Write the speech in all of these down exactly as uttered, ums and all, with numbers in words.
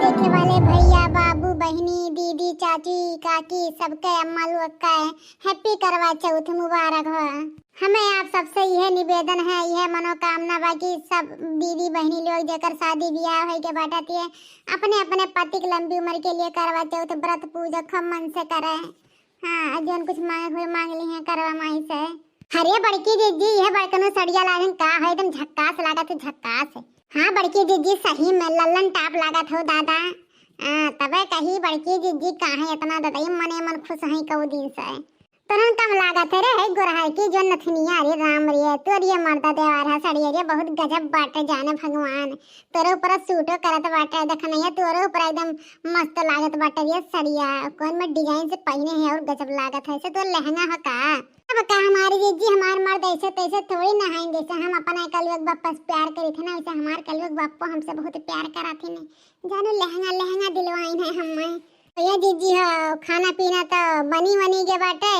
देखे वाले भैया, बाबू, बहिनी, दीदी, चाची, काकी, सबके अम्मा लोग का happy करवा चौथ मुबारक हो। हमें आप सबसे यह निवेदन है, यह मनोकामना बा कि सब दीदी बहिनी लोग जेकर शादी ब्याह होई के बाटे, ते अपने अपने पति के लंबी उम्र के लिए करवा चौथ व्रत पूजा खूब मन से करे। हाँ, जौन कुछ मांगे हुए मांग ली हैं करवा माई से। अरे बड़की दीदी, यह बड़कनो सड़िया लागन का है, एकदम झक्कास लागत है, झक्कास। हाँ बड़की दीदी, सही में लल्लन टाप लागत हो दादा। आ, तबे कही बड़की दीदी, काहे इतना ददई मने मन खुश है कऊ दिन से। तोरन कम लागत है रे, है गोरहर की जो नथनिया रे राम रे, तोर ये मर्दा देवार है सड़िया रे, बहुत गजब बाटे जाने भगवान। तोरे ऊपर सूटो करत बाटे, देखनैया तोरे ऊपर एकदम मस्त लागत बाटे रे सड़िया। कौन में design से पहिने है और गजब लागत है, से तो लहंगा हो का? अब का हमारी जीजी, हमार मर्द ऐसे तैसे थोड़ी ना हैं, जैसे हम अपना कलयुग बापा से प्यार करी थे ना, वैसे हमार कलयुग बापो हमसे बहुत प्यार करा थे ने। जानो लहंगा लहंगा दिलवाइन है हमें। भैया जीजी हो, खाना पीना तो बनी वनी के बाटे,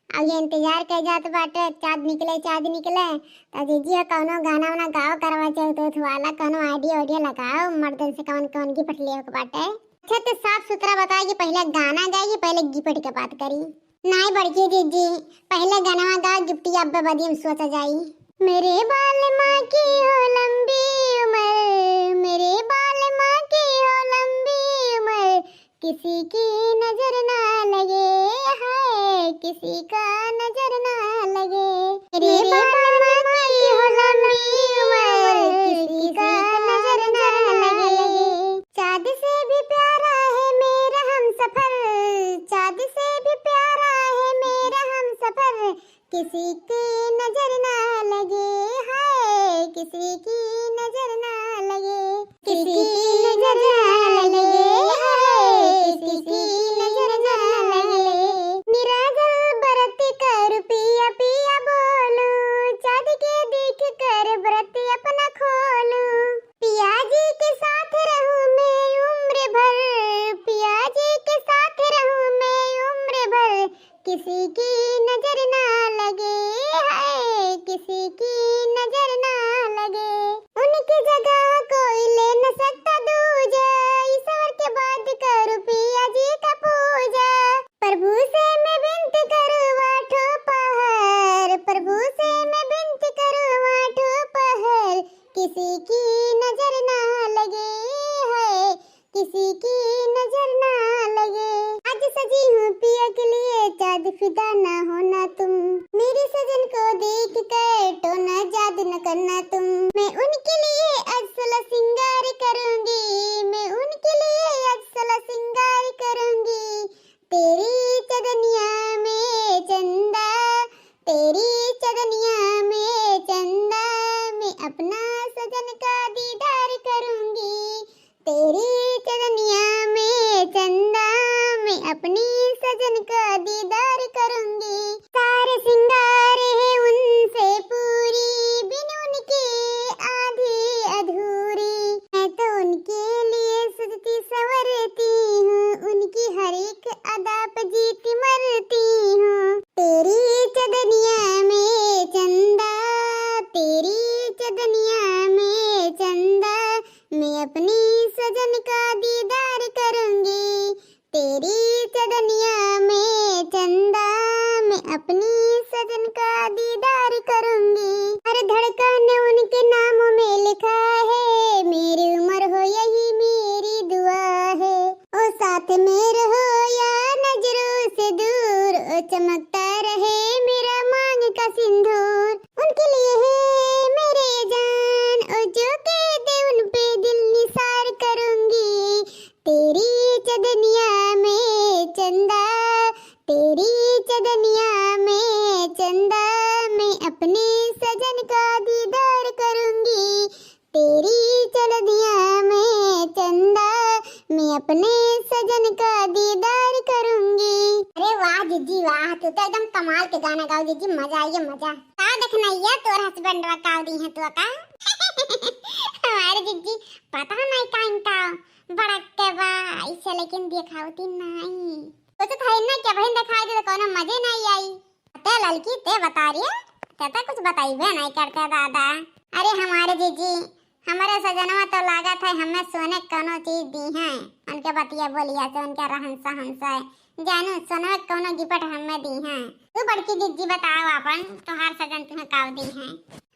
अब ये इंतजार कर जात बाटे, चाँद निकले चाँद निकले। तो जीजी हो, कौनो गाना वाना गाओ करवा चौथ वाला, कौनो idea idea लगाओ, मर्दन से कौन कौन gift लेवे के बाटे। अच्छा तो साफ सुथरा बताओ कि पहले गाना गाई कि पहले gift के बात करी? नाई बड़की जीजी, पहले गनवा गाओ, गिफ्टिया अब्बे बदी हम सोचा जाई। मेरे बाल माँ की हो लंबी उम्र, मेरे बाल माँ की हो लंबी उम्र, किसी की नजर ना लगे, हाय किसी का नजर ना लगे। मेरे बाल माँ की हो लंबी उम्र, किसी का नजर ना लगे। चाँद से भी प्यारा है मेरा हमसफर, चाँद से भी प्यारा है मेरा हमसफर, किसी की नजर ना लगे, हाय किसी की नजर ना लगे, किसी की नजर ना लगे, हाय किसी की नजर ना लगे। निराजल बरत कर पिया पिया बोलूं, चाँद के देख कर व्रत अपना खोलूं। पिया जी के साथ रहूं मैं उम्र भर, पिया जी के साथ रहूं मैं उम्र भर, किसी की नजर ना लगे, हाय किसी की नजर ना लगे। उनकी जगह कोई ले न सकता दूजा, ईश्वर के बाद करूं पिया जी का पूजा। प्रभु से मैं विनती करूं आठों पहर, प्रभु से मैं विनती करूं आठों पहर, किसी की नजर ना लगे, हाय किसी की नजर ना लगे। आज सजी हूँ पिया के लिए, चाँद फिदा ना होना तुम। मेरे सजन को देख कर टोना जादू न करना तुम। मैं उनके लिए आज सोलह सिंगार करूंगी, मैं उनके लिए आज सोलह सिंगार करूंगी। तेरी चदनिया में चंदा, तेरी चदनिया में चंदा, मैं अपना सजन का दीदार करूंगी। तेरी चदनिया में चंदा, मैं अपनी सजन का दीदार करूंगी। सारे सिंगार है उनसे पूरी, बिन उनके आधी अधूरी। मैं तो उनके लिए सजती संवरती हूँ, उनकी हर एक अदा पे जीती मरती हूँ। तेरी चदनिया में चंदा, तेरी चदनिया में चंदा, मैं अपनी सजन का दीदार करूंगी। तेरी चदनिया में चंदा, मैं अपनी सजन का दीदार करूंगी। हर धड़कन उनके नामों में लिखा है, मेरी उम्र हो यही मेरी दुआ है। ओ साथ में रहो या नजरों से दूर, ओ चमकता रहे मेरा मांग का सिंदूर। उनके लिए है मेरे जान, ओ जो कह दे उन पे दिल निसार करूंगी। तेरी चदनिया में चंदा, तेरी चदनिया में चंदा, मैं अपने सजन का दीदार करूंगी। तेरी चदनिया में चंदा, मैं अपने सजन का दीदार करूंगी। अरे वाह जीजी वाह, तू तो एकदम कमाल के गाना गाओ जीजी, मजा आइए मजा। का देखना ये तोर husband वा का दी है तू का? हमारे जीजी पता नहीं का इनका बड़ा के बा, ऐसे लेकिन दिखावती नहीं। सोचत है ना कि बहन दिखाई दे तो कोनो मजे नहीं आई। ते ललकी ते बता रही है, ते तो कुछ बताइबे नहीं करते दादा। अरे हमारे जीजी हमरे सजनवा तो लागत है हमें सोने के कौनो चीज दीहैं। उनके बतिया बोलिया से, उनके रहन सहन से, जानू सोनवे के कौनो गिफ्ट हमें दीहैं। तू बड़की जिज्जी बताओ आपन, तोहार सजन तुम्हें का दीहैं?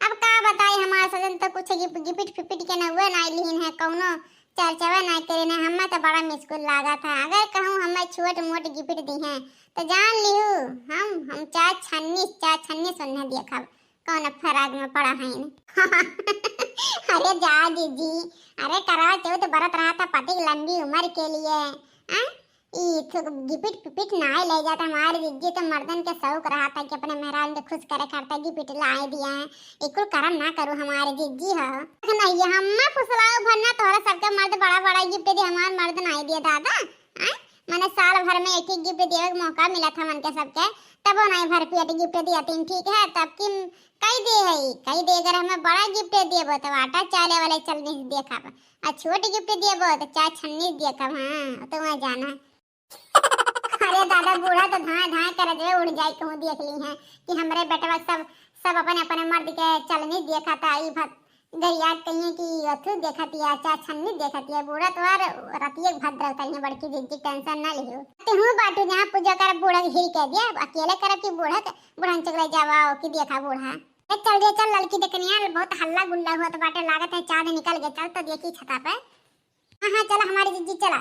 अब का बताई, हमार सजन तो कुछ गिफ्ट गिफ्ट फिफ्ट के नउवे नाई लिहिन है, कौनो चर्चवा नाई करिन है। हमें तो बड़ा मुश्किल लागत है, अगर कहूँ हमें छोट मोट गिफ्ट दीहैं तो जान लिहू हम हम चार छन्नी, चार छन्नी सोने देखब कौन फराक में पड़ा है। अरे जा जिज्जी, अरे करवा चौथ बरत रहा था पति की लंबी उम्र के लिए। आ? ई तो गिफ्ट पिपिट नाई ले जात हमारे जिज्जी, तो मर्दन के शौक रहा था कि अपने मेहरान के खुश करे करता गिफ्ट लाए दिया है। इकुल करम ना करू हमारे जिज्जी हो। नहीं, हमें फुसलाओ भरना, तोहरा सबके मर्द बड़ा बड़ा गिफ्ट दे, हमार मर्द नाई दिए दादा। आय? मने साल भर में एक ही गिफ्ट देवे के मौका मिला था मन के सबके, तबो नाई भर पेट गिफ्ट दिया तीन, ठीक है? तब की कई दे है, कई दे, अगर हमें बड़ा गिफ्ट देबो तो आटा चाले वाले चलनी से देखब, आ छोट गिफ्ट देबो तो चार छन्नी से देखब। हाँ, तो वहाँ जाना। अरे दादा, बूढ़ा तो धाए धाए कर जे उड़ जाए, कहूँ देख ली है कि हमरे बेटवा सब, सब अपने अपने मर्द के चलनी देखा था। ई भत गरिया कहिए कि अथु देखत या, चार छन्नी देखत या। बूढ़ा तो यार रतिये के भद्र होता है, बड़की जिज्जी, टेंशन ना लियो। ते हूँ बाटू जहाँ पूजा कर बूढ़ा के हिल के दिया, अब अकेले करब कि बूढ़ा के, बूढ़ा चुगले जावा कि देखा बूढ़ा। ए चल रे चल, ललकी देखनिया बहुत हल्ला गुल्ला हुआ तो बाटे, लागत है चाँद निकल गया। चल तो देखी छता पे। हाँ हाँ, चला हमारी जिज्जी, चला।